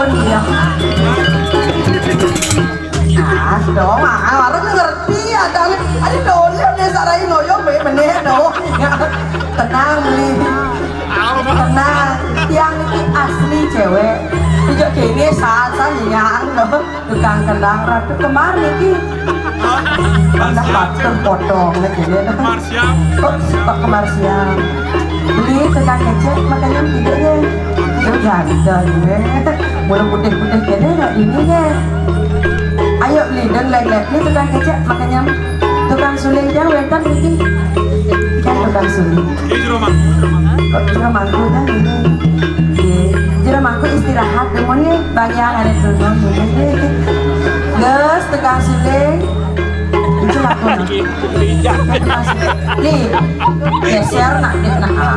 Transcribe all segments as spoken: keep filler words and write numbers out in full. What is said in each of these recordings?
Iya. Ah, dong, ah, orang ngerti ada. Ada dolen deh, sarai ngoyo, be, meneh, dong. Tenang, Li. Tenang. Tiang iki asli cewek. Ijo kene saat saya, dong. Tukang kendang Ratu Kembar niki. Anak batur potong niki. Kembar Siam. Oh, Pak Kembar Siam. Beli tukang kecek, makanya tidaknya. Itu ganteng, ya. Mula putih-putih kene, nak ini, ya. Ayo, beli, dan lek-lek. Ini tukang kecek, makanya tukang suling yang wénten niki. Kan tukang suling. Ini jero mangku. Kok jero mangku kan ini? Nggih. Jero mangku istirahat, demoné. Bang Yang ada turun, Gus, tukang suling. Itu laku. Nih, geser nak, nak, ah.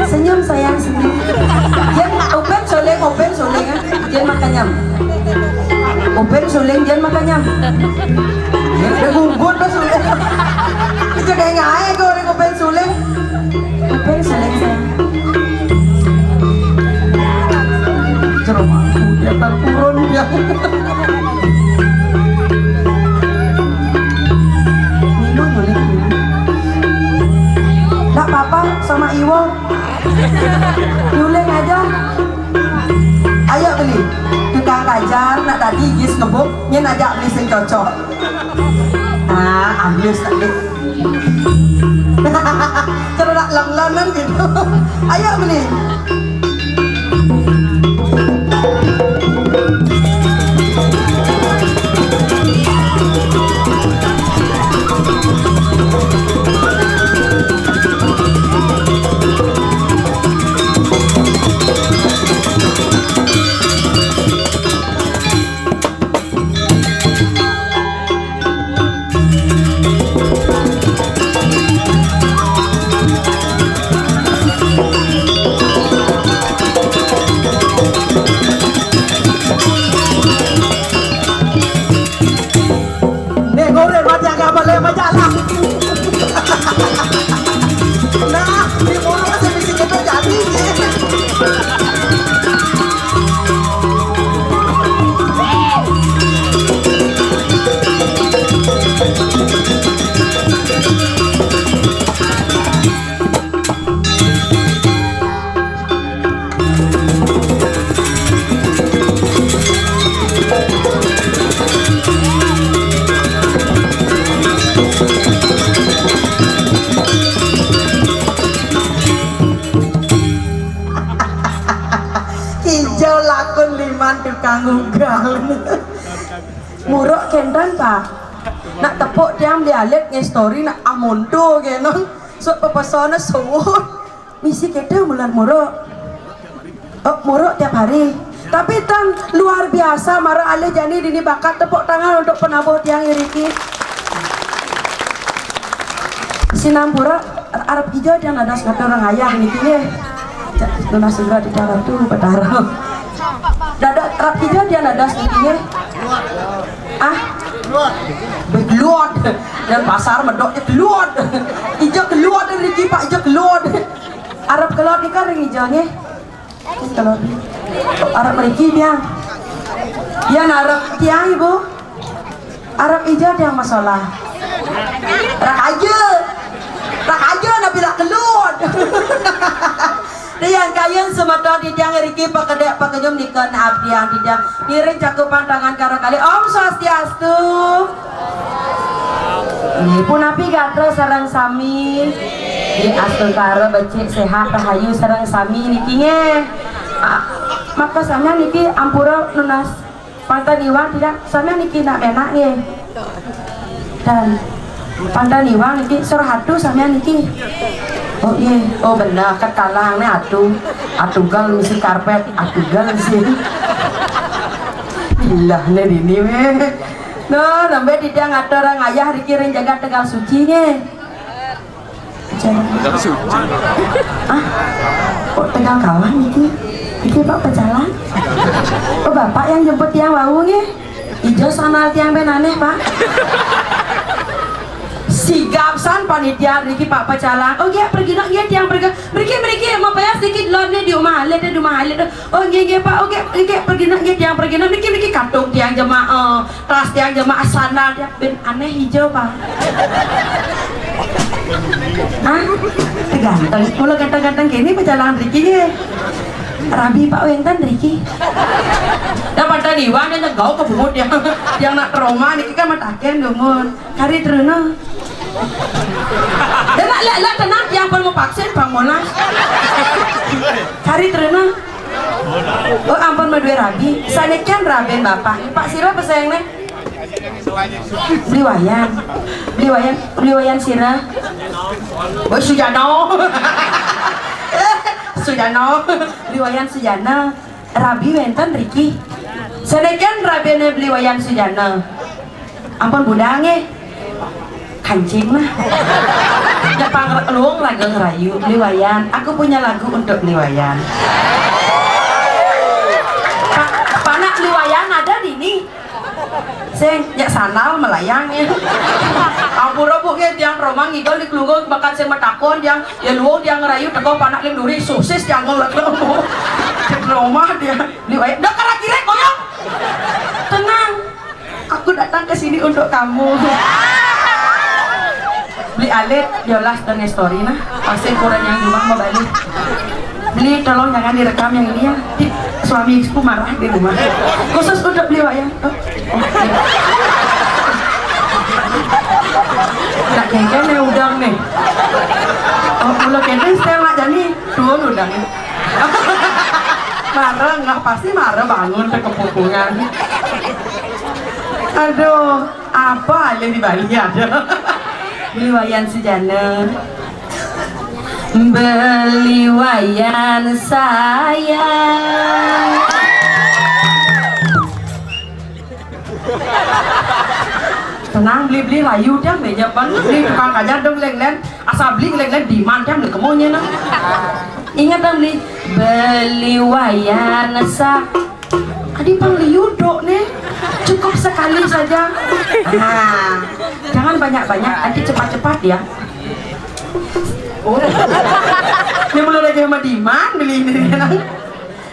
Senyum sayang, senyum. Dia nak open suling, open suling, ah. Dia makan nyam. Open suling, dia makan nyam. Dia gugut pas suling. Itu kayak ngae kok orang open suling. Kuping suling, sayang. Jero mangku dia terpurun dia. Milo nyuling dulu. Ndak apa-apa sama Iwo. Nyuling aja. Ayo beli. Tukang kajar, nak tadi gis ngebuk, nyen ajak beli sing cocok. Ah, ambis tadi. Cara nak leng-lengan gitu. Ayo beli. Nek goreng mati agak boleh majalah. Nah, di mulut masih bisa kita jadi. Ijo lakon liman tukang ugal. Muruk kénten, Pak. Nak tepuk tiang beli alit ngestori nak amonto kénon. Sok pepesona suwun. Misi kéto mulan muruk. Oh, muruk tiap hari. Tapi tan luar biasa, mara alih jani dini bakat, tepuk tangan untuk penabuh tiang iriki. Sinampura, arep ijo tiang dados ngatur ayah niki nggih. Cak, nunas segera di dalam tuh, Betara. Dados arep ijo tiang dados niki nggih. Ah, begeluot. Dan pasar medoknya geluot. Ijo geluot dari niki, Pak, ijo geluot. Arep geluot nika ring ijo nggih. Kalau arep mriki tiang. Ya, arep tiang, Ibu. Arep ijo tiang masalah. Rak aja. Rak aja napi rak kelut. Tiang kayun semeton titiang riki pakedek pakenyum nika naap tiang titiang. Ngiring cakupan tangan karo kali. Om Swastiastu. Nggih, punapi gatra sareng sami? Nggih, astungkara becik, sehat, rahayu sareng sami niki nggih. Ah, maka sampeyan niki ampura nunas panten iwang tidak, sampeyan niki nak menak nggih. Dan panten iwang niki surhatu sampeyan niki. Oh nggih, oh bener, ketalang ne atu. Atugal misi karpet, atugal sih. Gila ne dini weh. Nah, nembe titiang ngatur ngayah riki ring jagat Tegal Suci nggih. Tegal Suci. Ah, kok Tegal Kawan niki? Niki Pak pejalan. Oh, Bapak yang jemput tiang wau nggih. Ijo sandal tiang ben aneh, Pak. Sigap san panitia niki, Pak Pecalang. Oh, nggih, pergi nak, nggih, tiang pergi. Mriki, mriki, mau payah sedikit lor nih di rumah alit, di rumah alit. Oh, nggih, nggih, Pak. Oh, nggih, nggih, pergi nak, nggih, tiang pergi nak. Mriki, mriki, katung tiang jemaah, tas tiang jemaah, sandal tiang. Ben aneh hijau, Pak. Hah? Ganteng. Mula ganteng-ganteng gini Pecalang niki, nggih. Rabi Pak wénten niki. Ya, pada liwat, ya, nyegau ke bungut, ya. Yang nak trauma niki kan mataken, bungut. Kari truna. Dah lah, lah, lah, tenang, tiang pun mau vaksin, Bang Monas. Kari truna. Oh, ampun, madue rabi. Sanekan rabi Bapak. Pak sira pesengne. Beli Wayan. Beli Wayan, beli Wayan sira. Oh, Sujana. Sujana. Beli Wayan Sujana. Rabi wénten riki. Sanekan rabine beli Wayan Sujana. Ampun budal nggih. Kancing mah. Jepang luung raga ngerayu, beli Wayan. Aku punya lagu untuk beli Wayan. Pa-, panak beli Wayan ada di ni. Sing, ya sandal melayang ya. Ampura, Bu, nggih, tiang romang ngidul di kelunggung, bakat sing matakon, tiang, ya luung tiang ngerayu, teko panak ling duri, sosis tiang ngolek lemu. Romah dia. Beli Wayan, dah kara kirek, koyong. Tenang. Aku datang ke sini untuk kamu. Beli alit, yolas dan story nah. Pasti kurang yang rumah mau balik. Beli, tolong jangan direkam yang ini ya. Nanti suamiku marah di rumah. Khusus untuk beli Wayan. Oh, oh, iya. Nak kengkeng nih udang nih. Oh, kalau kengkeng setel nak jani, turun udang. Marah nggak, pasti marah bangun ke kepupungan. Aduh, apa aja di Bali ada. Beli Wayan Sujana. Beli Wayan sayang. Tenang, beli-beli rayu tiang meja pan. Beli tukang kajar dong leng-leng. Asal beli leng-leng diman tiang beli kemonya nah. Ingat dong beli. Beli Wayan sa. Adi pang liu dok nih. Cukup sekali saja. Nah, jangan banyak-banyak, nanti cepat-cepat ya. Oh. Ini mulai lagi sama diman beli ini.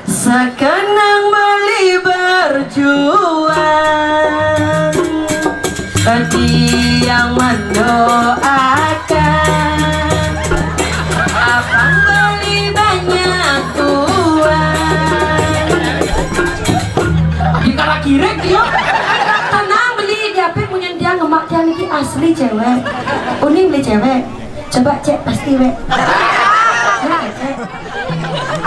Sekenang beli berjuang, tiang mendoakan abang beli banyak uang. Di kala kirek dia. Tenang beli, diapin punya dia ngemak dia lagi asli cewek. Uning beli cewek. Coba cek pasti wek. Ya, cek.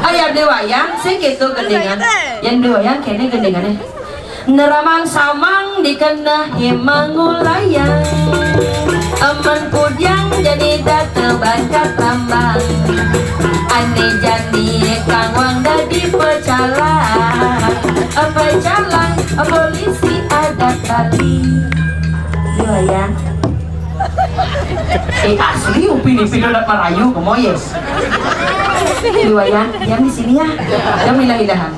Ayah Dewayan, sing gitu gendingan. Yang Dewayan kene gendingannya. Neramang samang dikena himang ulayang. Aman pudiang jadi data bangkat rambang. Ane jani kangwang dadi pecalang. Pecalang polisi adat Bali. Dewayan. Eh, asli, Upin Ipin udah merayu, kemoyes. Iwayan, diam di sini ya. Diam ilah-ilahan.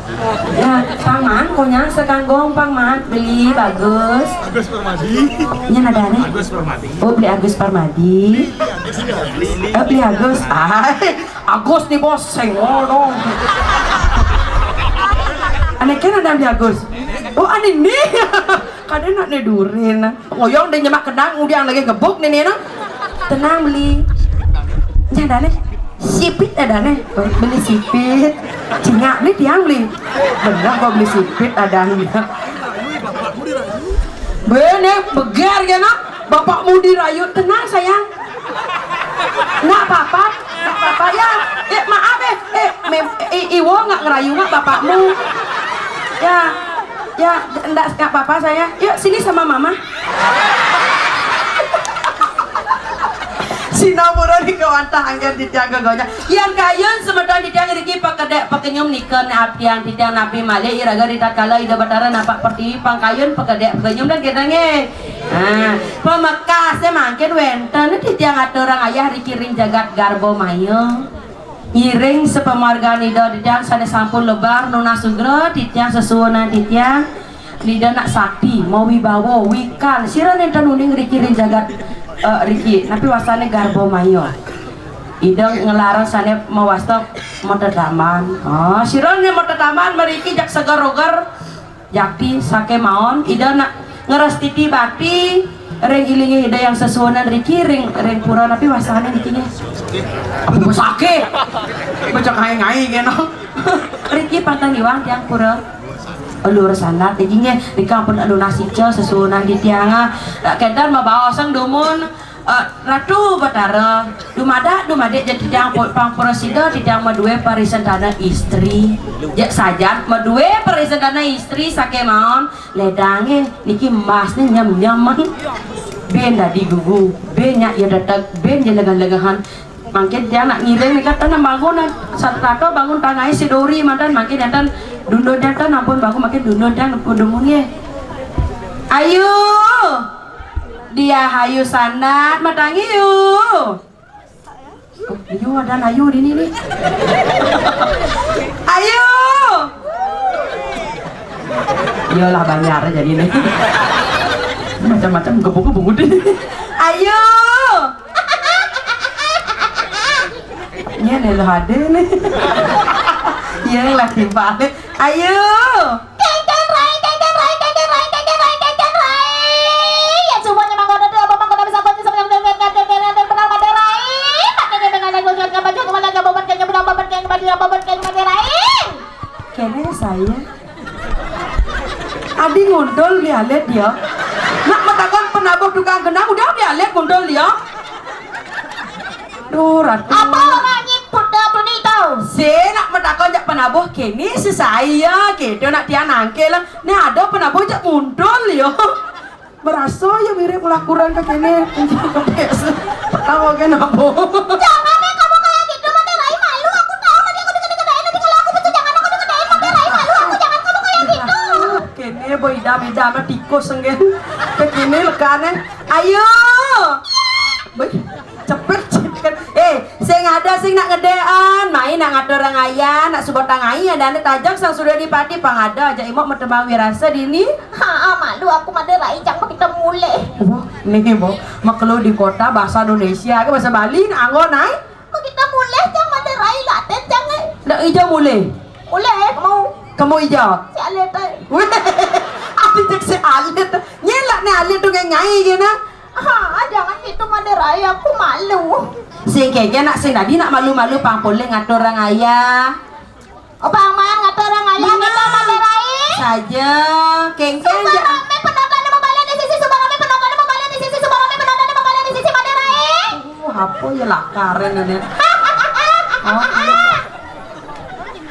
Ya, Pang Man, konyang sekanggong, Pang Man. Beli bagus. Agus Permadi. Ini ada nih. Agus Permadi. Oh, beli Agus Permadi. Oh, beli Agus. Ah, Agus nih bos, senggol dong. Aneh kan ada beli Agus. Oh, aneh nih. Kadang nak nih durin. Ngoyong deh nyemak kedang, udah lagi gebuk nih, nih, nah. Tenang, beli. Ini ada nih. Sipit ada nih. Beli sipit. Cingak nih tiang beli. Bener kok beli sipit ada nih. Bener, begar ya, nak. Bapakmu dirayu, tenang, sayang. Nak papa, nak papa ya. Eh, maaf, eh, eh, mem, eh, Iwo nggak ngerayu nggak bapakmu? Ya, ya, ndak, nggak apa-apa saya. Yuk, sini sama mama. Sinapura di kawantah angger titiang gegonya. Yang kayun semeton titiang riki pekedek pekenyum nika ne apian titiang napi malih iraga ritatkala Ida Batara napak pertiwi pangkayun pekedek pekenyum dan kita nggih. Nah, pamekasé mangkin wénten titiang aturang ayah riki ring jagat Garba Maya. Ngiring sapamargan Ida titiang sané sampun lebar nunas sugra titiang sesuwunan titiang Ida nak sakti mawibawa wikan sira nénten uning riki ring jagat Eh, Riki, napi wastané Garba Maya? Ida nglarang sané mawasta matataman. Ah, sira né matataman mriki jak seger-uger. Jakti sakémaon Ida nak ngrastiti bakti ring ilinging Ida Hyang Sesuhunan Riki ring, ring pura napi wastané niki nggih? Apa sakit? Baca ngai-ngai kéno. Riki pantang iwang tiang pura. Lur sanat niki nggih, rika ampun lunas ica sesuhunan titiang. Nak kénten mabaosang dumun, eh, Ratu Batara, dumadak dumadik ja titiang pu-, pang prasida titiang madué parisentana istri. Ja sajan madué parisentana istri sakémaon, lédangé niki emasné nyem-nyemen. Bén dadi gugu, bén nyak ya detek, bén ya legah-legahan. Mangkin tiang nak ngiring nika tanam bangun, satu tato bangun tangai si Dori mantan, mangkin jantan dundun jantan ampun bangun, mangkin dundun tiang dumun nggih. Ayu. Diah Ayu Sandat, matangi yu. Oh, yu ada Ayu dini nih. Ayu. Iyalah banjar jadi nih. Macam-macam gebuk-gebuk deh. Ayu. Nya né lo ada nih. Iya lah timpal. Ayu. Kéngkén rai, kéngkén rai, kéngkén rai, kéngkén rai, kéngkén rai. Yén suba nyemanggoda tu apa manggoda bisa kunci sebenarnya kéngkén kéngkén kéngkén benar mati rai. Pakai kéngkén ada kunci apa jadi mana ada bobat kéngkén benar bobat kéngkén mati apa bobat kéngkén mati rai. Kéné saya. Adi nguntul beli alit dia. Nak matakon penabuh tukang genang udah beli alit nguntul dia. Duh, Ratu. Apa orang nyiput dah tu ni tau? Sing nak matakon jak penabuh kéné sesai ya, kéto nak tiang nangkil lah. Né ada penabuh jak muntul ya. Merasa ya mirip ngelakuran ke kéné. Tahu ke napa? Jangan deh kamu kayak gitu, Made Rai malu. Aku tahu tadi aku dikit-dikit aja, tapi kalau aku betul jangan aku dikit-dikit, Made Rai malu. Aku jangan kamu kayak gitu. Kéné boy idam-idam tikus senggen. Ke kéné lekané. Ayo. Boy. Cepet, cepet. Eh, sing ada sing nak ngedéan, mai nak ngaturang ayah, nak suba tangai, adané tajak sang suda dipati pang ada aja imok matembang wirasa dini. Ha, malu aku Made Rai cang makita mulih. Wah, nih, Bo. Makelo di kota bahasa Indonesia, ke bahasa Bali nak anggo nai. Makita mulih cang Made Rai laten cang, eh. Ndak ija mulih. Mulih, eh, kamu. Kamu ija. Si alit, eh. Alit cek si alit. Nyelak nih alit tu ngai-ngai gina. Ha, jangan gitu Made Rai, aku malu. Sing kéngkén nak sing dadi nak malu-malu pang polih ngaturang ayah. Oh, pang man ngaturang ayah kita Made Rai. Saja, kéngkén suba ja. Ramé penontonné mabalih di sisi, suba ramé penontonné mabalih di sisi, suba ramé penontonné mabalih di sisi Made Rai. Uh, apa ya lakaran ini? Oh, iya.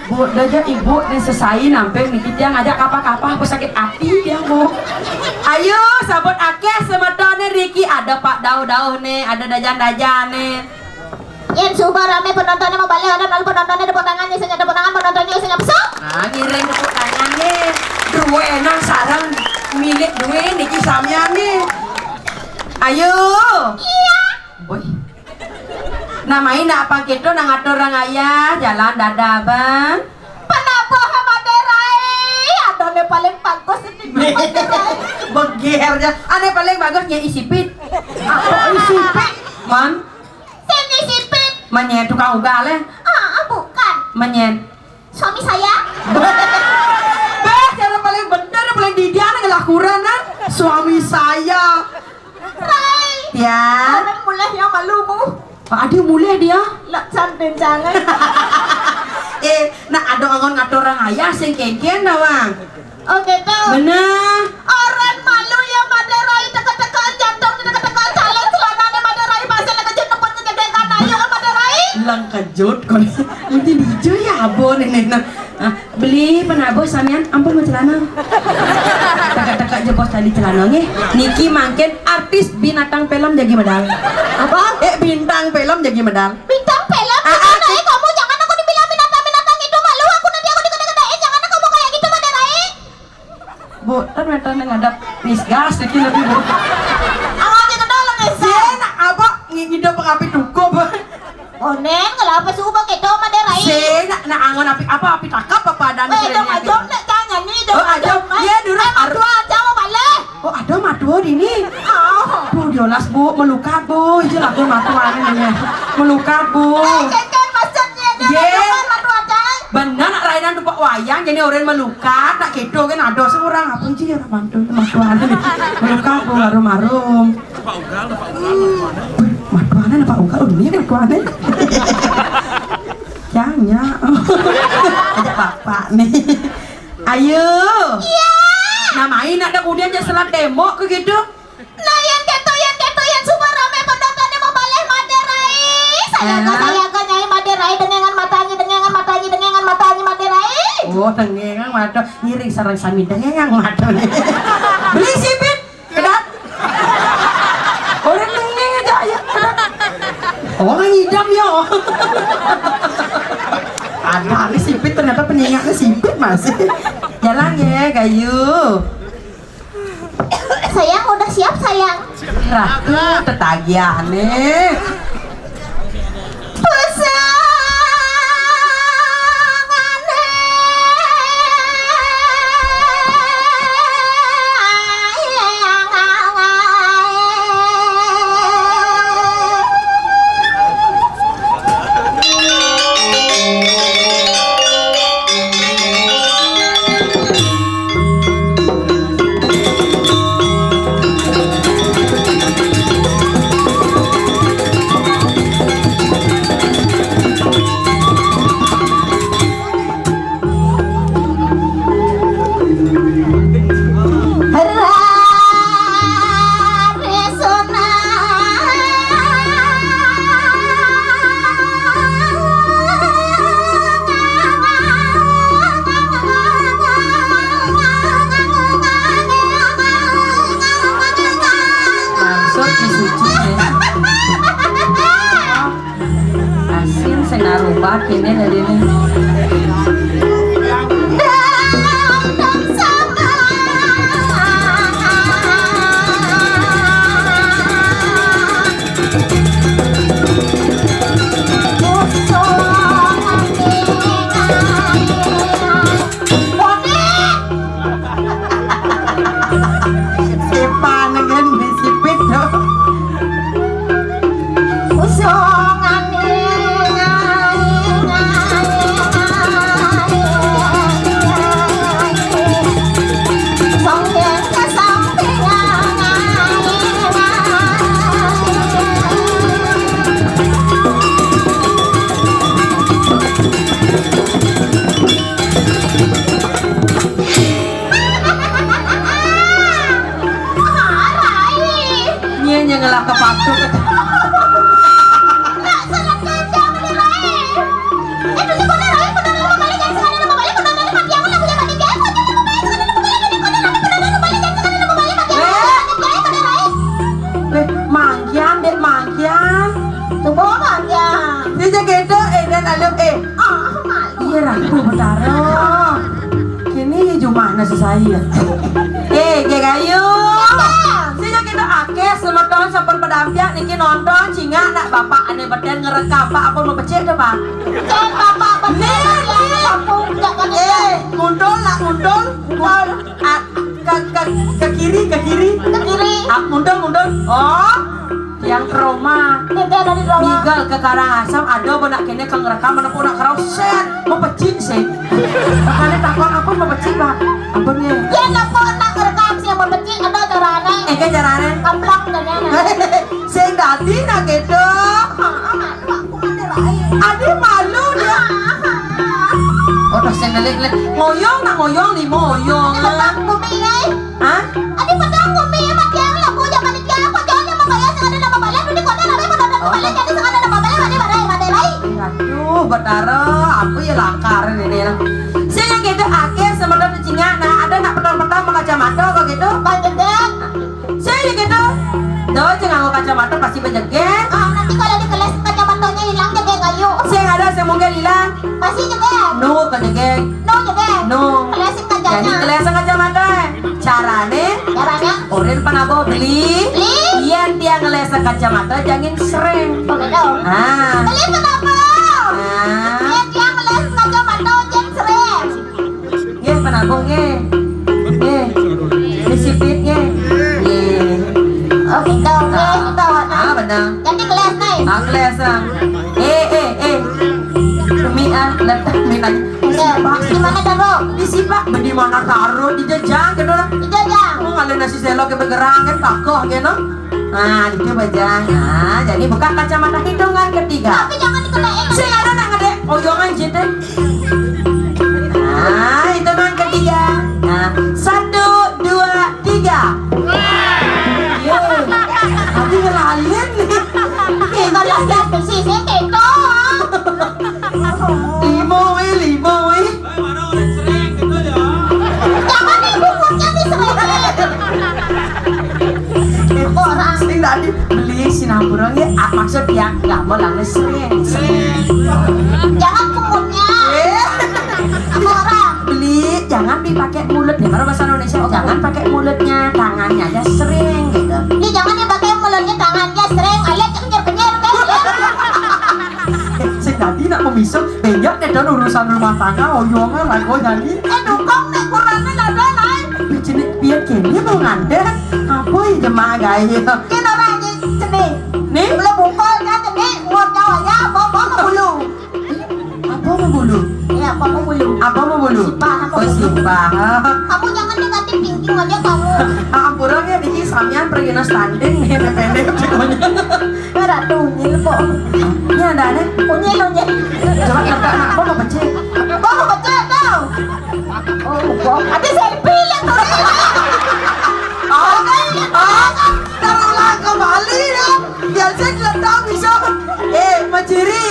Bu, dah ja ibu nih sesai nampil niki tiang ajak kapah-kapah apa sakit hati tiang, Bu. Ayo, sabut akéh semetoné Riki, ada Pak Dauh-dauh nih, ada Dajan-dajan nih. Yén suba ramé penontonné mabalih, ada malu penontonné tepuk tangan, isinya tepuk tangan, penontonné isinya besuk. Nah, ngiring tepuk tangan nih. Dué nang sareng milik dué niki samian nih. Ayo. Iya. Boy. Nah, mai nak apa kéto nak ngaturang ayah, jalan dadah, Bang. Penabuh Made Rai, adané paling bagus ini Made Rai. Beger ja. Ané paling bagus nyai Sipit. Apa Sipit? Man. Sing Sipit. Man nyai tukang ugal, eh. Ah, bukan. Man nyai suami saya. Béh, cara paling bener, paling didian ngelakuran, ah. Suami saya. Rai. Ya. Orang mulai yang malu, Bu. Pak Adi mulai dia. Lak santen jangan. Eh, nak ada angon ngaturang ayah sing kéngkén dah, Bang. Oh, gitu. Bener. Orang malu ya Made Rai, teka-teka jantung, teka-teka calon celanané Made Rai, pasal lagi jatuh pun ngegedékan ayo Made Rai. Lang kejut kon. Mungkin hijau ya abon ini nah. Ah, beli penabuh samian ampun mau celana. Teka-teka jebos tali celana nggih. Niki mangkin artis binatang film jagi medal. Apa? Eh, bintang film jagi medal. Bintang film? Ah, ah, eh, kamu jangan aku dibilang binatang-binatang itu, malu aku nanti aku dikena-kenain. Jangan kamu kayak gitu Made Rai. Bu, kan mentan ngadap misgas dikit lebih, Bu. Awalnya kenal lagi. Sih, nak apa ngidap api tukup. Oh, Neng, kalau apa suba kita Made Rai? Sih, nak, nak angon api apa, api takap apa ada nih. Eh, dong ajom nak jangan nih, dong. Oh, ajom. Iya, dulu. Eh, aru- matua aja mau balik. Oh, ada matua di ini. Oh. Dolas, Bu, melukat, Bu. Iya lah, Bu, matuané nih. Melukat, Bu. Eh, kénkén maksudnya dia. Yé. Melukat, matuané. Bener, nak rainan tupak wayang, jadi orang melukat, nak kéto kan ada seorang. Apa sih ya, mantun, matuané nih. Melukat, Bu, arum-arum. Pak Ugal, Pak Ugal, matuané. Wih, matuané, Pak Ugal, ini matuané. Jangan, ya. Ajak bapak nih. Ayo. Iya. Nah, main ada kemudian aja selat tembok ke gitu. Nah, yén kéto, yén kéto, yén suba ramé penontoné mau balih madé rai. Sayaga, sayaga, Nyai, madé rai, dengengan mata Nyi, dengengan mata Nyi, dengengan mata Nyi, madé rai. Oh, dengengan mata. Ngiring sareng sami dengengan mata. Beli sipit, kedat. Orang dengeng aja ya. Orang ngidam ya. Ada hari sipit, ternyata peningaknya sipit masih. Jalan ya, kayu. Sayang, udah siap, sayang? Ratu, tetagiané. Pasangané. Maksud disuci. Asin sing arupa kéné dadiné. Siapa nengen bisi pito? Nyé, nyé ngelah kepatut. Eh, mangkian, Dék, mangkian. Tuh, bawa mangkian. Dia jaga itu, eh, dan alup, eh. Ah, malu. Iya, Ratu Betara. Kini ya jumahna sesai ya. Eh, Gé Gayu. Sing kita akéh semeton sampun pada ampiak niki nonton, cingak nak bapak ané beten ngerekam, Pak, apa mau becik tuh, Pak? Cek bapak beten. Nih, nih. Eh, mundur nak mundur. Mundur. Ah, ke, ke, ke kiri, ke kiri. Ke kiri. Ah, mundur, mundur. Oh. Yang ke Roma. Kita dari Roma. Migel ke Karangasem, ada benak kene ke ngerekam, mana pun nak kerau, set, mau pecik sih. Kali takon apa mau pecik, Pak? Apa nih? Ya, napa nak ngerekam sih mau pecik, ada carane. Eh, ke carane? Keplok carane. Sing dadi nak gitu. Ah, ah, malu aku mandi lain. Aduh, malu dia. Ah, ah, ah. Udah sing nelik-nelik. Ngoyong nak ngoyong nih, ngoyong. Ini petang bumi, eh. Hah? Adi petang bumi, mat yang laku zaman iki apa? Jangan yang membayar, sing ada nama bayar, duit kota nama pada nama bayar, jadi sing ada nama bayar, mana, mana, mana, lain. Aduh, Betara, apa ya langkar ini lah. Sing yang gitu, akhir semeton cingak, nah, ada nak petang-petang sama kacamata kok gitu? Banyak deh. Sing yang gitu. Tuh, cing nganggo kacamata pasti bejegek. Ah, nanti kalau dikeles kacamatanya hilang, jegeg ayu. Sing ada, sing mungkin hilang. Pasti jegeg. Nu, ke jegeg. Nu jegeg. Nu. Kelesin kacanya. Jadi kelesin kacamata. Carane? Caranya? Urin penabo beli. Beli? Yen dia ngelesek kacamata, jangin sering. Begitu. Ah. Beli penabo. Ah. Yen dia ngelesek kacamata, jang sering. Nggih, penabo nggih. Nggih. Disipit nggih. Nggih. Oh, gitu. Oke. Minta. Oke, di mana taruh? Di sipah. Di mana taruh? Di jejang, gitu lah. Di jejang. Oh, kalau nasi selo ke bergerak, kan, takoh, gitu. Nah, itu bajang. Nah, jadi buka kacamata, hitungan ketiga. Tapi jangan dikenain. Sing ada nak ngedek. Oh, jangan, cinta. Nah, hitungan ketiga. Nah, satu, dua, tiga. Yo, tadi ngelalin. Ih, kalau satu sisi gitu. Limo, weh, limo, weh. Jangan ibu ngomongnya di sini. Orang sing tadi beli sinampura ya, ah, maksud ya nggak mau lalu sering. Jangan pungutnya. Eh. Orang. Beli, jangan dipakai mulut ya. Kalau bahasa Indonesia, jangan pakai mulutnya, tangannya aja sering gitu. Ini jangan dipakai mulutnya, tangannya sering. Ayo kenyir-kenyir kan ya. Sing tadi nak memisah, banyak deh don urusan rumah tangga, oyongan, lagu nyanyi. Eh, dukung nek kurangnya ada lain. Piye cenik piye kene mau ngandel? Apa ya jemaah gawe? Kita orang aja cenik. Nih? Belum bungkol kan cenik, buat kau aja, bawa bawa ke bulu. Apa mau bulu? Iya, apa mau bulu? Apa mau bulu? Sipah, apa Oh, bulu? Sipah. Kamu jangan negatif thinking aja kamu. Ampura ya, niki samian pergi no standing nih, pendek pokoknya. Merah tuh, ini kok. Ini ada aneh. Unyil, unyil. Coba tebak nak, apa mau pecah? Apa mau pecah tau? Oh, kok. Ada selfie yang tuh. Oh, oh, terulang kembali ya. Biar saya tidak tahu bisa. Eh, Maciri.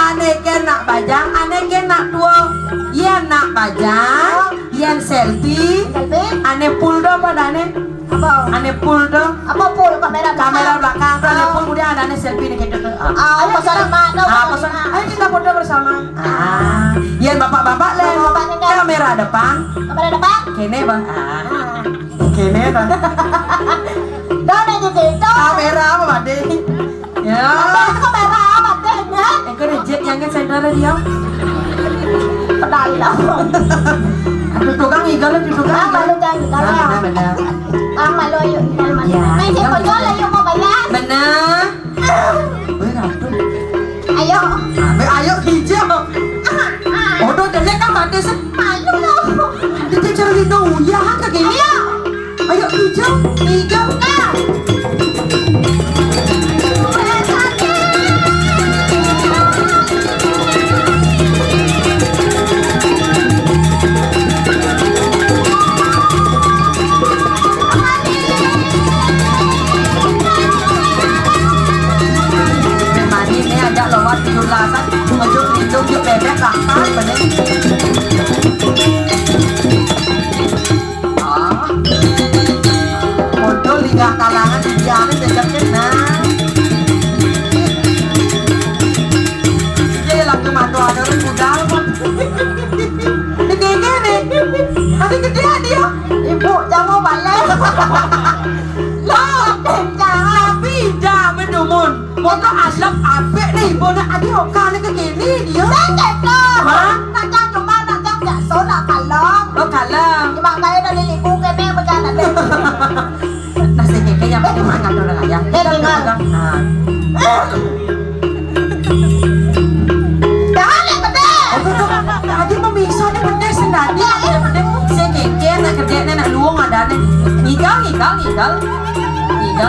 Ane ke nak bajang, ane ke nak tua. Yen nak bajang, yen selfie, Selfie? Ane full do apa ane? Apa? Ane full do. Apa full? Kamera belakang. Kamera belakang, ane full, kemudian ada ane selfie nih gitu tuh. Ah. Ah, pasal mana? Ah, pasal. Ayo kita foto bersama. Ah, yen bapak-bapak le. Bapak-bapak ini kan. Kamera depan. Kamera depan? Kene, Bang. Ah. Ah. Kene, Bang. Dah, dah gitu. Kamera apa, Bang? Ya. Apa merah apa teh, ya? Eh, kok reject yang ke sendal dia? Pedal. Aduh, tukang igal, aduh, tukang Ah, igal. Malu kan, Nah, kalau benar, benar. Ah, malu, ayo, igal, malu. Ya, Nah, igal, siapa jual, igal. Ayo, mau bayar? Benar. Benar tuh. Ayo. Ah, be-, ayo hijau. Ah, ah. Odo, dia kan batas. Malu loh. Dia cari itu, ya, kan kayak gini. Ayo. Ayo, hijau, hijau. Mani ini ada lewat di ulasan, ujung hidung di bebek, kakak, bener. Ah. Modal linggah kalangan di diane jejak nah. Dia lagu madu ada orang budal kok. Ini kayak gini. Ada gede dia. Ibu, jangan balik. Loh, jangan. Tapi dah mendumun. Motor alap apik nih, ibu nak adi oka nih ke kene dia. Sengketa. Hah? Nak cang cuma nak cang biasa nak kalem. Oh, kalem. Cuma kayak dari ibu kene macam mana? Nah, saya keke yang penting mangan orang ayam. Eh, dengar. Ah. Dah, nak pedas. Oh, tuh, tuh. Tadi memisah ni pedas sendiri. Ada pedas. Saya keke nak kerja ni nak luang ada ni. Ngigal, ngigal, ngigal. Tiga.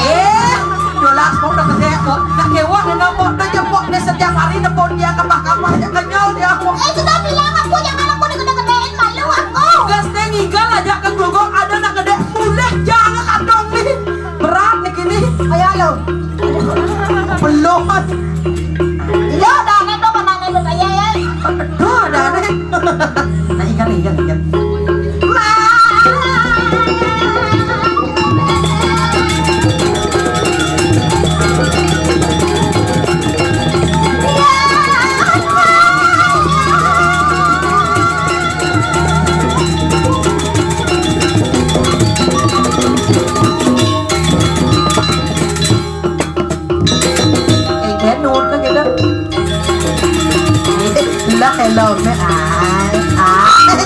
Eh, dolar sepuluh udah gede, Pok. Nak kewak, nak nampak, nak jemput, dia setiap hari nepuk dia ke mahkamah, dia kenyal dia, Pok. Eh, sudah bilang aku, jangan aku dikena-kenain, malu aku. Gas teh ngigal aja ke gogok, ada nak gede, mulih jangan kantong nih. Berat nih kini. Ayo, lo. Belum. Iya, dah, nih, tuh, mana nih, tuh, ya, ya. Aduh, ada nih. Nah, ikan, ikan, ikan. Lah, hello, me, ai, ai.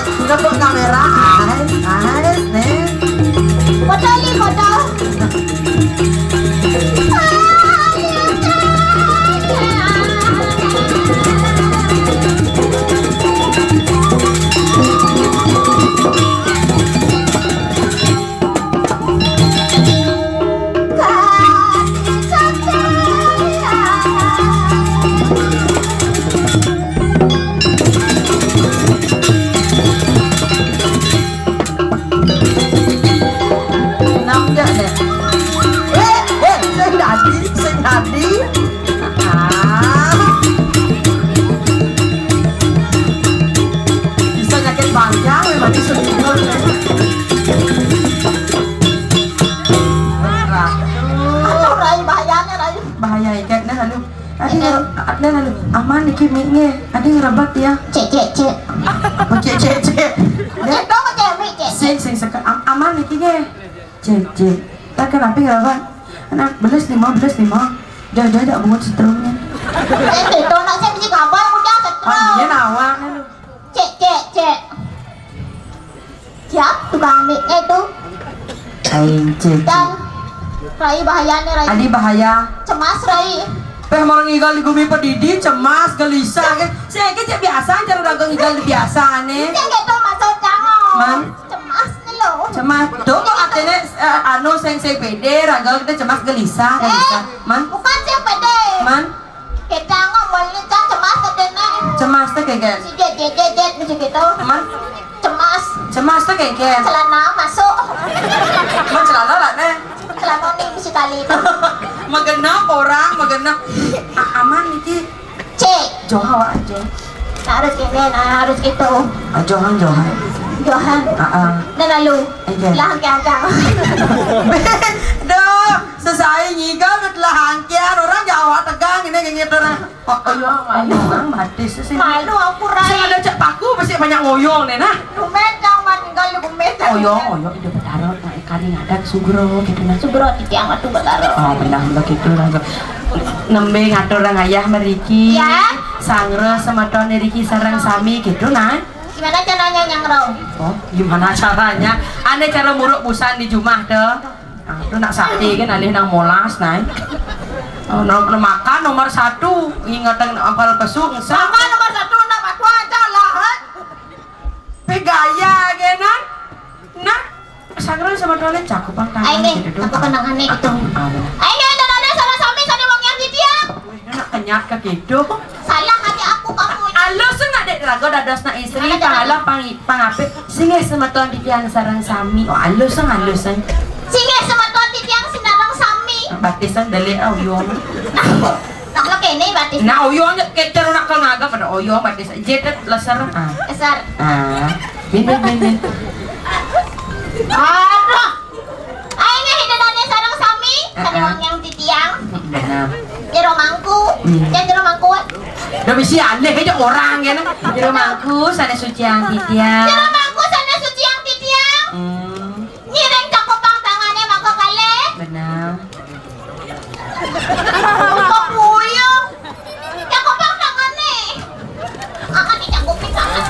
Kimik nge, ada yang rebat ya. Cek, cek, cek. Apa cek, cek, cek? Cek dong, cek, cek. Sing, sing, seka-, am-, aman niki nge. Cek, cek. Tak kenapa rebat? Anak belas lima, belas lima. Dah, dah, dah, bungut setrumnya. Eh, itu anak saya bisi kabar, udah setrum. Oh, iya, nawang lu. Cek, cek, cek. Siap tukang miknya itu. Aing cek. Dan Rai bahayanya, Rai. Adi bahaya. Cemas, Rai. Teh, orang ngigal di gumi pedidi, cemas, gelisah, kan? Saya aja cek biasa, cara dagang ngigal di biasa, nih. Yang gitu maksud kamu. Man? Cemas nih lo. Cemas. Tuh, kok artinya, eh, anu, seng, seng pede, ragal kita cemas, gelisah, gelisah. Eh, man? Bukan seng pede. Man? Kita ngomongin kan cemas teh, Neng. Cemas teh kayak, kayak. Si jet, jet, jet, jet, macam gitu. Man? Cemas. Cemas teh kayak, kayak. Celana masuk. Man, celana lah, Neng. Celana nih bisi kali itu. Magenep orang, magenep. A-, aman niki. Cek. Joha wa aja. Nah, harus gini, nah, harus gitu. Ah, Johan, Johan. Johan. Ah, ah. Nah, lalu. Iya. Lah, angke-angke. Duh, sesai ngigal, bet lah angkean. Orang Jawa tegang, ini gini, orang. Oh, oh, iya, malu. Orang batis sih. Malu aku, Rai. Saya ada cek paku, masih banyak ngoyong nih, nah. Lumen, jangan tinggal di bumi. Oyong, oyong, itu bertaruh, nah, kari ngadak sugro, gitu, nah. Sugro, titiang atuh bertaruh. Oh, benar, benar gitu, lah. Nembe ngatur orang ayah meriki. Ya. Sangro semeton riki sareng sami, gitu, nah. Gimana caranya, Nyang Ro? Oh, gimana caranya? Ane cara muruk busan di jumah, tuh. Nah, itu nak sakti kan, alih nang molas, nah. Oh, no-, no-, makan nomor satu, ingatan apal pesuk, ngesah. Makan nomor satu, nak batu aja lah, heh. Pe gaya, genan. Nah, sangro sama tuan cakupan tangan. Ayo, gitu, aku kenangan nih, gitu. Ah, benar. Ayo, dan ada salah sami, sana wong yang titiang. Wih, nak kenyat ke gitu. Salah kali aku, kamu. Alus nggak, Dek? Rago dados nak istri, gimana, pang gimana? Alah, pang, pang ape? Singgih semeton titiang sareng sami. Oh, alus, alus. Singgih semeton titiang sinareng sami. Batisan dele, oh, yo. Nak lo kene batis. Nah, oyong aja, kecer nak ke ngagap, ada oyong batis. Jedet leser. Ah. Leser. Ah. Bin, bin, bin, bin. Aduh. Ayo, nih, hidadane sareng sami, ah, sareng ah. Wong yang titiang. Benar. Jero mangku. Hmm. Jangan jero mangku, weh. Udah bisi aneh aja orang, ya, nah. Jero mangku, sana suciang titiang. Jero mangku, sana suciang titiang. Hmm. Ngiring cakupang tangane maka kalih. Benar. Kok puyeng? Cakupang tangane. Akan dicakupi tangan.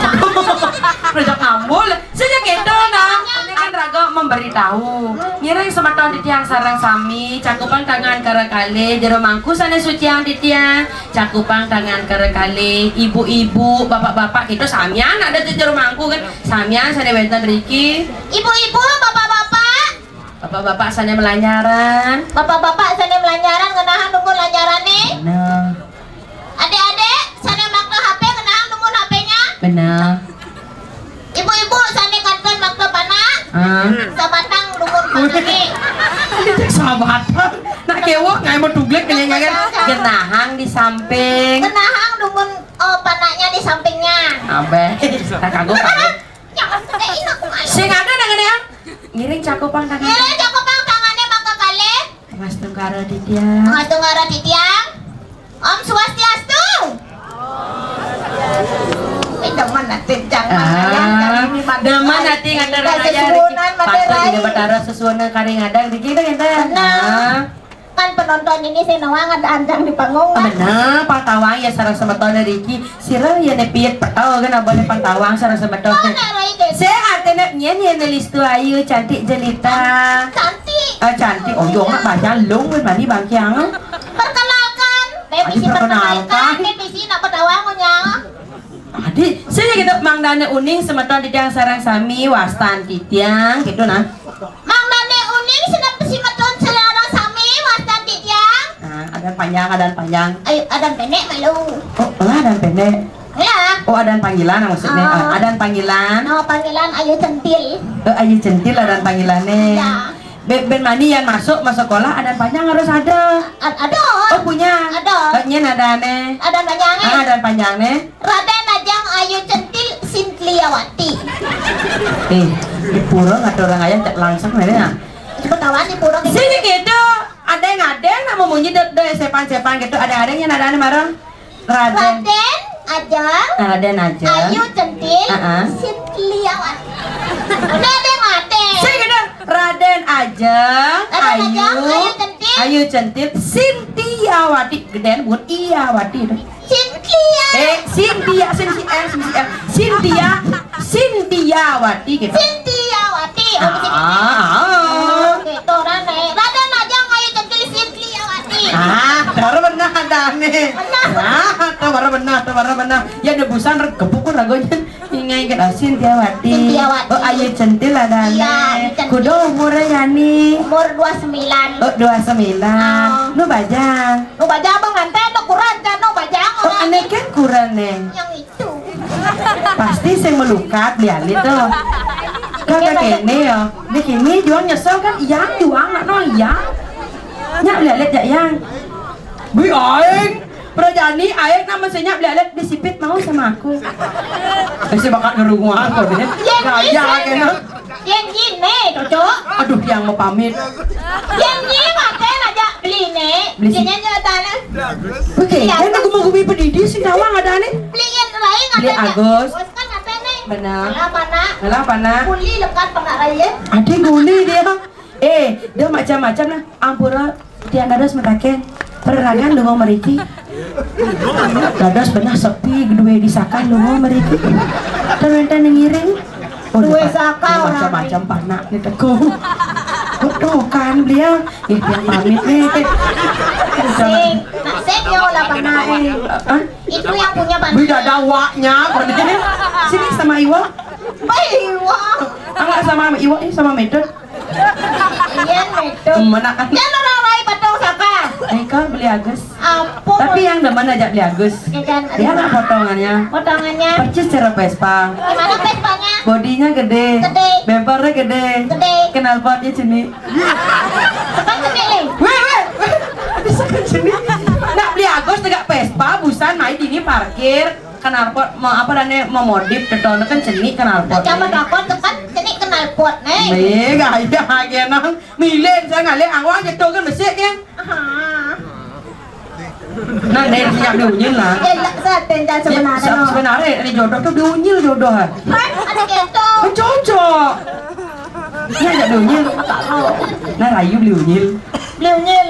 Rejak ngambul. Sejak itu, nah. Ini kan raga memberitahu. Ngiring semeton titiang sareng sami, cakupang tangan kara kalih, jero mangku sana suciang titiang. Cakupang tangan kara kalih, ibu-ibu, bapak-bapak, kita samian ada di jero mangku kan, samian sana wenten riki. Ibu-ibu, bapak-bapak. Bapak-bapak sana melanyaran. Bapak-bapak sana melanyaran, ngenahan nunggu lanyaran nih. Bener. Adik-adik, sana makna H P, ngenahan nunggu H P-nya. Bener. Ibu-ibu, sane kanten makna panak. Ah. Sabatang dumun panake. Sabatang. Nak kewok ngai mau tuglek kene ngai kan. Genahang di samping. Genahang dumun, oh, panaknya di sampingnya. Abe. Tak kagok, kagok. Jangan gede ini aku main. Sing ada dengan ya. Ngiring cakupang tangan. Ngiring cakupang tangane maka kalih. Mas Tunggara Titiang. Mas Tunggara Titiang. Om Swastiastu. Eh, demen ati, jangan. Ah, demen ati ngatur aja. Sesuunan, Mate Rai. Patut tidak bertaruh sesuunan kari ngadang di kita, kita. Benar. Nah. Kan penonton ini sih nawang ada anjang di panggung, kan? Benar, Pak Tawang ya, sareng semeton Riki. Sira ya ne piet petau kan, abah ne Pak Tawang sareng semeton. Oh, Nek Rai, gitu. Saya artinya nyen ya, ne Listu Ayu, cantik jelita. Cantik. Ah, cantik. Oh, yo, nggak banyak lung, mani bangkiang. Perkenalkan, Aduh, bisi perkenalkan. Perkenalkan, bisi nak berdawa ngunyah. Adi, sini kita Mang Dane Uning semeton titiang sareng sami wastan titiang gitu nah. Mang Dane Uning senep semeton sareng sami wastan titiang. Nah, adan panjang, adan panjang. Ayo, adan pendek malu. Oh, lah adan pendek. Ya. Oh, adan panggilan maksudnya. Ah. Ah, adan panggilan. Oh, panggilan Ayu Centil. Eh, Ayu Centil adan panggilannya. Ya. Be-, ben mani yan masuk, masuk sekolah, adan panjang harus ada. A-, ada. Oh, punya. Ada. Eh, nyen ada aneh. Ada panjangnya. Ah, ada panjangnya. Raden Ajang Ayu Centil Sintriawati. Eh, di pura nggak ada orang ayah, cek langsung aja ya. Ketahuan di pura. Sini gitu, ada yang ada yang nak memunyi do, do sepan-sepan gitu, ada, ada yang ada aneh marah. Raden. Raden Ajeng, Raden Ajeng, Ayu Centil, Heeh. Sintiawati. Udah deh mati. Sing, Raden Ajeng, Raden Ajeng, Ayu, Ayu Centil. Ayu Centil, Sintiawati. Gedén bukan Iyawati tuh. Sintia. Eh, Sintia, Sintia, Sintia, Sintia, Sintiawati gitu. Sintiawati. Oh, ah, ah. Oke, tuh, Raden. Raden Ajeng, Ayu Centil, Sintiawati. Ah, baru benar ada nih. Benar. Ah, tuh baru benar, tuh baru benar. Ya, debusan rek gepuk pun ragonya. Ingai kita Sintiawati. Sintiawati. Oh, Ayu Centil ada nih. Iya, Ayu Centil. Kudu umurnya yani. Umur dua sembilan. Oh, dua sembilan. Oh. Nu bajang. Nu bajang abang nganten, nu kurang kan, nu bajang. Oh, orang aneh kan kurang, Neng. Yang itu. Pasti sing melukat, beli alit tuh. Kakak kene ya. Di kene juang nyesel kan, yang juang, no, yang. Nyak beli alit, jak, yang. Bui aing. Perajani aing nama senyap beli alit disipit mau sama aku. Eh, si bakat ngerunguan kok deh. Yang gaya ini, kena. Yang gini, cocok. Aduh, yang mau pamit. Yang gini makan aja beli nih. Beli si- Belinya aja tanah. Oke, iya, kan aku mau gumi pedidi si nawang ada nih. Beliin lain. Beli ada Agus. Agus kan apa nih? Benar. Ngelah apa nak? Ngelah apa nak? Kuli lekat pernah raya. Ada guli dia. Eh, dia macam-macam nah. Ampura, tiang dados metaken. Pererangan lunga mriki. Dados benah sepi, duwe disakan lunga mriki. Ten wenten ngiring. Oh, duwe saka macam-macam panak nih teko. Aduh, kan beliau. Nggih, tiang pamit nih. Sing, nak sing yo lah panake. Hah? Itu yang punya panak. Beda dawaknya, kok ini. Sini sama Iwa. Baik, Iwa. Enggak sama Iwa, ini sama Medot. Iya, betul. Mana kan? Jangan orang lain patung saka. Eka beli Agus. Ampun. Tapi yang demen aja beli Agus. Ya kan? Dia anak potongannya. Potongannya. Persis cara Vespa. Gimana Vespanya? Bodinya gede. Gede. Bempernya gede. Gede. Knalpotnya ceni. Sekarang gede nih. Weh, weh, weh. Bisa kan ceni. Nak beli Agus tegak Vespa, busan main ini parkir. Knalpot mau apa dan mau modif, tetone kan ceni knalpot. Coba takon tekan ceni knalpot nih. Nih, gaya aja nang. Milen saya ngalih awak jatuh kan besik ya. Aha. Nah, nih siap diunyin lah. Ya, lah, saya tenja sebenarnya. Sebenarnya ini jodoh tuh diunyin jodoh. Kan ada gitu. Cocok. Ini ajak beli unyil. Nah, rayu beli unyil. Beli unyil.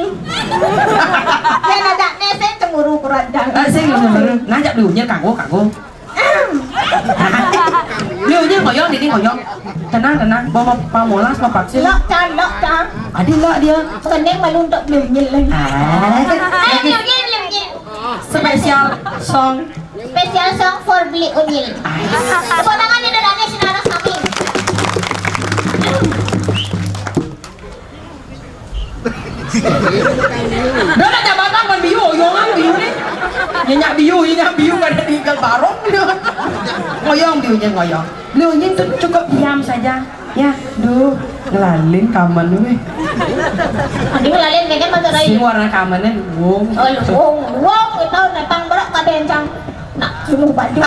Yen ajak ne sing cemburu kurang. Ah, sing cemburu. Nah, ajak beli unyil kanggo, kanggo. Beli unyil ngoyong, dini ngoyong. Tenang, tenang. Mau, mau pamolas, mau vaksin. Lok, Cang, lok, Cang. Adi lok dia. Kening malu untuk beli unyil lagi. Ah. Ayo, beli unyil, beli unyil. Special song. Special song for Beli Unyil. Tepuk tangan yang dadane sinareng sami. Udah lah, jabatan kan biu, oyongan biu nih. Nyenyak biu, nyenyak biu kada tinggal barong. Ngoyong biunya ngoyong. Biunya tuh cukup diam saja. Ya, duh, ngelalin kamen weh. Adi ngelalin kayaknya motor aja. Sing warna kamennya luwung. Oh, luwung, luwung itu datang berak kadencang. Nak, sungguh baju.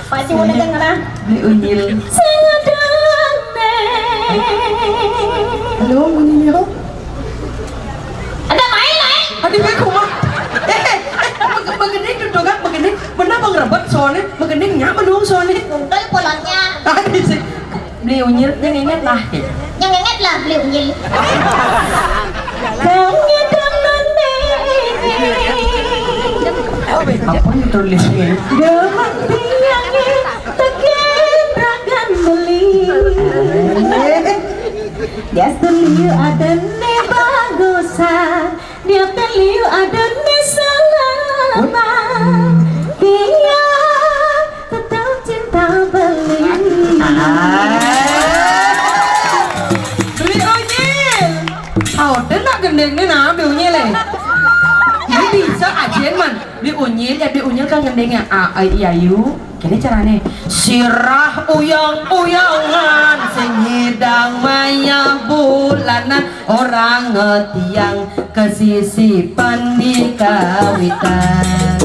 Baju udah dengar ah. Beli unyil. Sing ada nih. Halo, bunyinya. Ada main, main. Ada main rumah. Eh, eh, eh, begini tuh kan, begini. Benar bang rebet soalnya, begini nyaman dong soalnya. Tunggal polanya. Tadi sih. Beli unyil, yang inget lah. Yang inget lah beli unyil. Kang ngedang none. Apa yang tulisnya? Demen tiangnya tekan ragan beli. Dia seliu ada ne bagusan. Dia teliu ada ni selama. Dia tetap cinta beli. Beli unyil. Tahu deh nak gendeng ni nah beli unyil eh. Ini bisa ajen man. Beli unyil ya beli unyil kan gendengnya. Ah, iya yu. Kene carane sirah uyang-uyangan sing nyidang mayah bulanan orang ngetiang kesisipan di kawitan.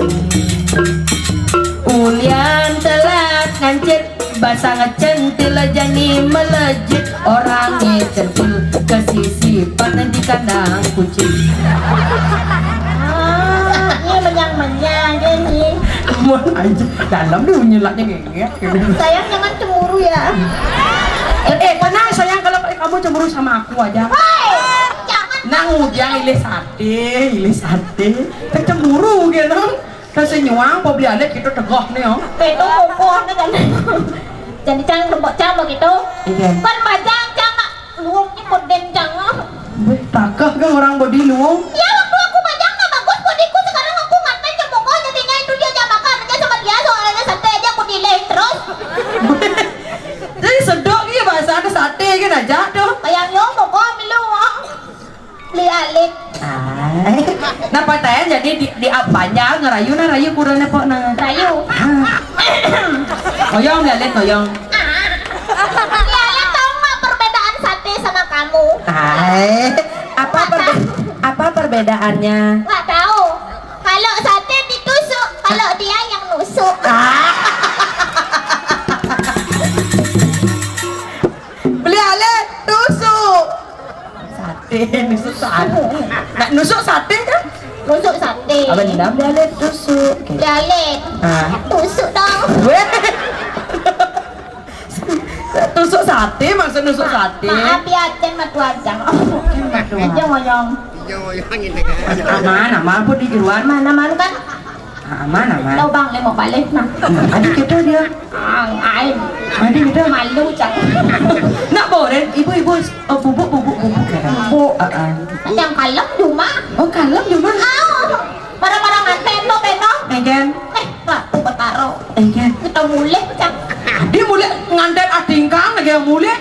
Ulian telat ngancit basang centil jani melejit orang centil kesisipan di kandang kucing. Ah, ini menyang-menyang ini. Anjir, dalam dia nyelaknya ngengek. Sayang, jangan cemburu ya. Eh, eh, tenang sayang, kalau kamu cemburu sama aku aja. Hei, jangan. Nang ujang ilih sate, ilih sate. Kecemburu gitu. Kasih nyuang, pok beli alit gitu tegah nih, oh. Itu kokoh nih kan. Jadi cang, lembok cang begitu. Iya. Kan bajang cang, luung nyebut den cang. Weh, takah ke orang bodi luung? Ya, waktu aku bajang nggak bagus bodiku, sekarang aku nganten cemoko, jadinya itu dia jam makan aja sama dia, soalnya sate aja aku delay terus. Jadi sedok gitu bahasa ada sate kan aja tuh. Kayak nyong moko milu, oh. Beli alit. Ay. Nah, patayan jadi di, di apa aja ngerayu nah, rayu kurangnya pok nah. Rayu. Ah. Oyong beli alit, oyong. Beli alit, tahu nggak perbedaan sate sama kamu? Ay. Apa perbe- apa perbedaannya? Nggak tahu. Kalau sate ditusuk, kalau dia yang nusuk. Ah. Beli alit, tusuk. Sate, nusuk sate. Nak nusuk sate kan? Nusuk sate. Abang dendam beli alit, tusuk. Oke. Beli alit. Ah. Tusuk dong. Weh. Tusuk sate, maksud nusuk sate. Maaf ya, Cen matu aja. Matu aja. Aja ngoyong. Aman, aman pun di luar. Mana, mana kan? Ah, aman, aman. Lubang le mau balik nah. Nah, adik kita dia. Ah, ai. Adik kita. Malu cak. Nak boren, ibu-ibu, oh, bubuk, bubuk, bubuk ya. Bubuk. Ah, ah. Yang kalem cuma. Oh, kalem cuma. Ah, barang-barang nganten tuh, Beno. Enggak. Eh, Ratu Betaro. Enggak. Kita mulih cak. Dia mulih nganten adingkang lagi yang mulih.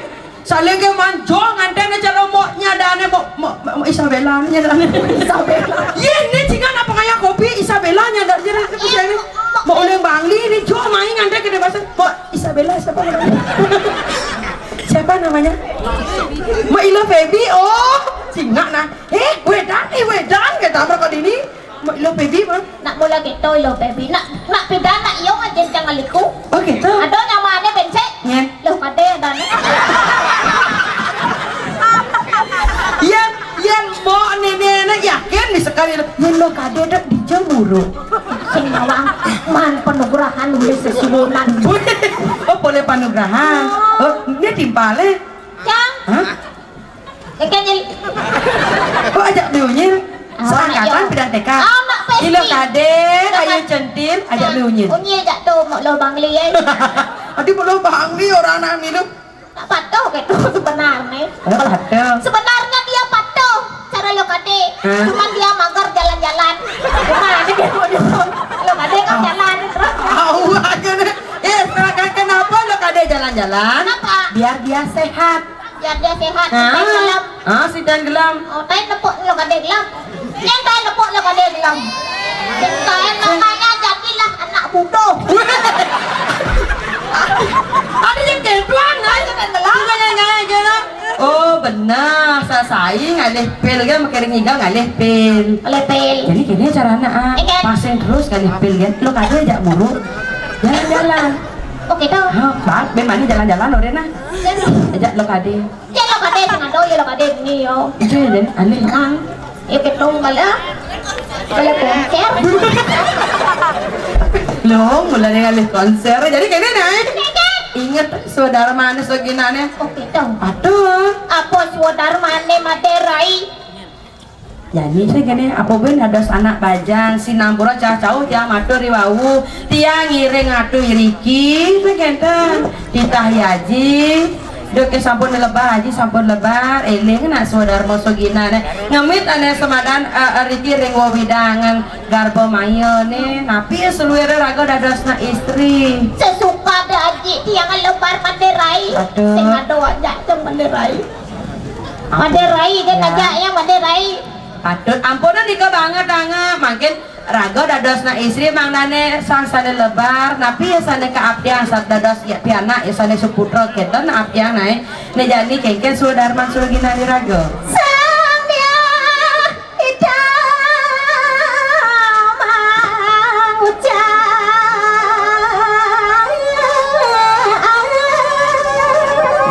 Saling ke manjo nganten aja lo mau nyadane mau mau mau Isabella nyadane. Isabella. Iya, ini jika apa kayak kopi Isabella nyadar jadi itu. Iya, saya ini mau, mau oleh Bangli ini jo main nganten ke bahasa mau Isabella siapa namanya? Siapa namanya? Mau Ilo Feby. Oh, singa nah. Eh, wedan, eh, wedan kita berkau ini. Lo Pebi mah. Nak mula gitu lo Pebi. Nak nak pida nak iyo ngajen jangan liku. Oh gitu. Ada nyamane bencek. Nyen. Lo kade ada nih. Yen yen mbok nene yakin di sekali lo. Yen lo kade dek dijemuru. Sing nawang man penugrahan wis sesuwunan. Oh boleh panugrahan. Oh ini timpale. Cang. Hah? Keke nyel. Kok ajak beli unyil? Seangkatan pindah T K. Anak pasti. Ilo kade, kayu centil, ajak beli unyil. Unyil jak tu mau lo bangli ya. Adi mau lo bangli orang anak minum. Tak patuh gitu sebenarnya. Oh, patuh. Sebenarnya dia patuh cara lo kade. Hah? Cuma dia mager jalan-jalan. Cuma ada dia mau lo kade kan jalan terus. Tahu aja deh. Eh, kenapa lo kade jalan-jalan? Kenapa? Biar dia sehat. Biar dia sehat, nah, si Tan gelam. Ah, si Tan gelam. Oh, Tan nepuk lo kade gelam. Yang Tan nepuk lo kade gelam. Yang Tan makanya jadilah anak bodoh. Ada yang keduan, ada yang gelam. Bukan yang nyanyi gelam. Oh, benar. Sasai ngalih pil kan, makin ngigal ngalih pil. Ngalih pil. Jadi gini caranya ah. Iya. Pasang terus ngalih pil kan. Lo kade ajak mulu. Jalan-jalan. Oh gitu. Hah, bang, ben mana jalan-jalan lo Rena? Ajak lo kade. Ya lo kade sing ado, ya lo kade ini yo. Iya, dan aneh. Mang, ya ketong bala. Bala konser. Lo, mulai ngalih konser. Jadi kene nah. Ingat saudara mana soginane. Oh gitu. Aduh. Apa saudara mana materai? Jadi saya gini, apa ben ada anak bajang, sinampura cah cauh tiang matur riwau, tiang ngiring atu iriki, saya kenten. Titah haji, dok sampun lebar haji, sampun lebar, eling nak swadarma sogina ne. Ngemit ane semadan eh, riki ring wewidangan garba maya ne, napi seluruh raga dadosna istri. Sesuka da haji tiang lebar materai. Aduh. Sing ada aja sing materai. Materai kan aja ya materai. Patut ampun nika banget ange, mangkin raga dadosna istri mangdane sang sane lebar, napi ya sane kaabdian sat dados ya pianak ya sane suputra kenten abdian nae. Ne jani kengken sudarman surginani raga. Sang dia kita mangucap.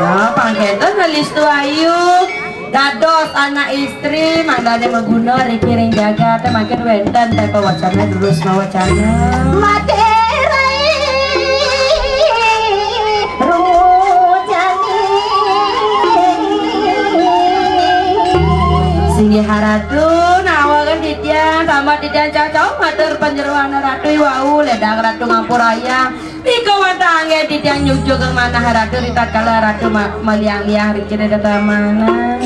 Ya, pangketen Listu Ayu. Dados anak istri mangdane maguna riki ring jagat mangkin wenten tempo wacana durus mawacana. Mate Inggih Ratu, nawaken titiang, tambah titiang cacau matur panjenengan Ratu iwau, ledang Ratu ngampurayang. Nika wantah anggén titiang nyucukeun manah Ratu ritatkala Ratu ma-, maliang-liang riki ri tetamanan.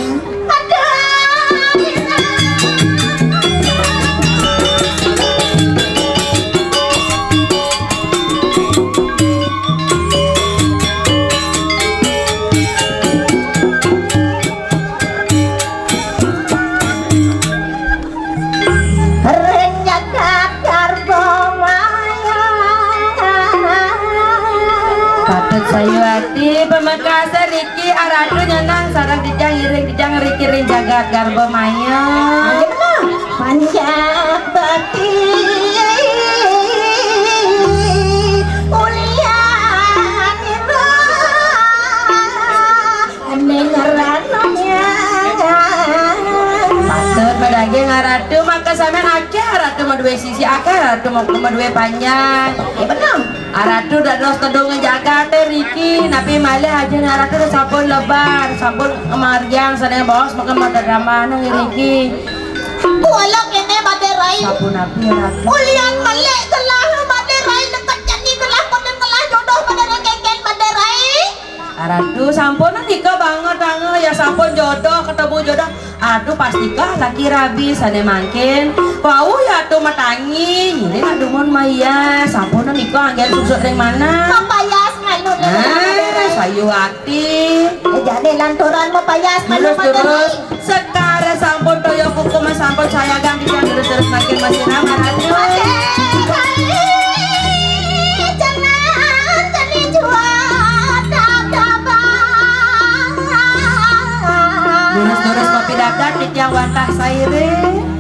Ring jagat garba maya. Patut sayuwakti pamekasa niki Ratu nyeneng sareng titiang iring titiang riki ring jagat garba maya. Panjak bakti ulian iba. Ning rananya. Patut madaging Ratu, maka sampean akéh Ratu madué sisi, akéh Ratu ma-, madué panjang. Ya benar. Ratu dados tedung jagaté riki, napi malih ajeng Ratu sampun lebar, sampun ngamargiang sané baos maka madramahan riki. Kuala kéné Badé Rai. Sapunapi Ratu? Ulian melih gelah Badé Rai, deket jani gelah, koden gelah jodoh Badé Rai, kénkén Badé Rai. Ratu, sampun nika banget, banget. Ya sampun jodoh, ketemu jodoh. Ratu pasti kah laki rabi sané mangkin. Wau ya Ratu matangi, ngiring dumun maya. Sampun nika anggén suksuk ring manah. Mapayas nganu nih. Ah, sayuwakti. Eh, jani lanturan mapayas nganu. Durus, durus. Sekar sampun toya kuku mas sampun sayagang titiang durus-durus mangkin masiram Ratu. Durus-durus mapidabdab titiang wantah sairing.